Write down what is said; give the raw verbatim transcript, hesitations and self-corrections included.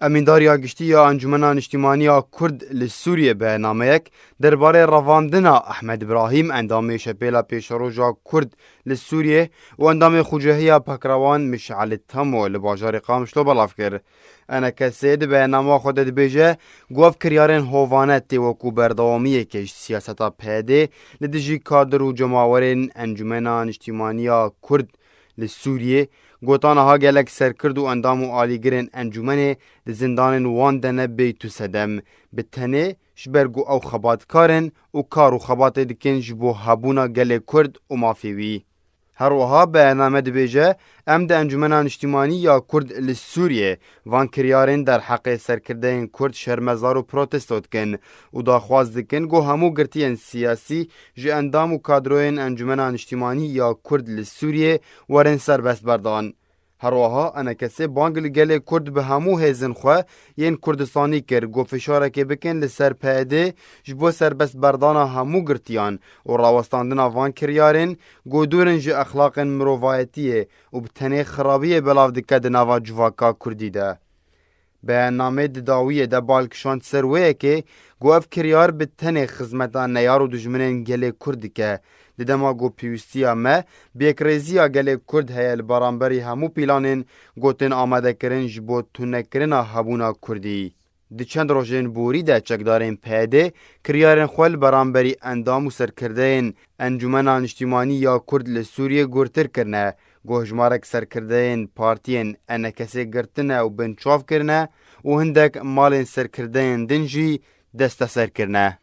Emîndariya Giştî ya Encûmena Niştîmanî ya Kurd li Sûriyê bernameyek derbarê revandina Ehmed Îbrahîm, endamê Şepêla Pêşeroja Kurd li Sûriyê û endamê Xucehiya Pakrewan Mişalî Temo li bajarê Qamişlo belav kir. Enekesê di beyannameya xwe de dibêje ku ev kiryarên hovane tê wekû berdewamiyekê ji siyaseta P Y D li dijî kadir û cemawerên Encûmena Niştîmanî ya Kurd li Sûriyê, gotana ha gelek serkird û endam û alîgirên encûmenê di zindanên wan de ne bêyî tu sedem, bi tenê ji ber ku ew xebatkar in û kar û xebatê dikin ji bo hebûna gelê Kurd û mafê wî. Her wiha beyanname dibêje, em di Encûmena Niştîmanî ya Kurd li Sûriyê van kiryarên derheqê serkirdeyên Kurd şermezar û protesto dikin û daxwaz dikin ku hemû girtiyên siyasî ji endam û kadroyên Encûmena Niştîmanî ya Kurd li Sûriyê werin serbest berdan. Her wiha enekesê bang li gelê Kurd bi hemû hêzên xwe yên Kurdistanî kir ku fişarekê bikin li ser P Y D ji bo serbest berdana hemû girtiyan û rawestandina van kiryarên ku dûr in ji exlaqên mirovayetiyê û bi tenê xirabiyê belav dike di nava civaka Kurdî de. Beyannamê di dawiyê de bal kişand ser wê yekê ku ev kiryar bi tenê xizmeta neyar û dijminên gelê Kurd dike, di dema ku pêwîstiya me bi yekrêziya gelê Kurd heye li beramberî hemû pîlanên gotin amadekirin ji bo tunekirina hebûna Kurdî. Di çend rojên borî de çekdarên P Y D kiryarên xwe li beramberî endam û serkirdeyên Encûmena Niştîmanî ya Kurd li Sûriyê gurtir kirine, ku hejmarek serkirdeyên partiyên enekesê girtine û binçav kirine û hindek malên serkirdeyên din jî desteser kirine.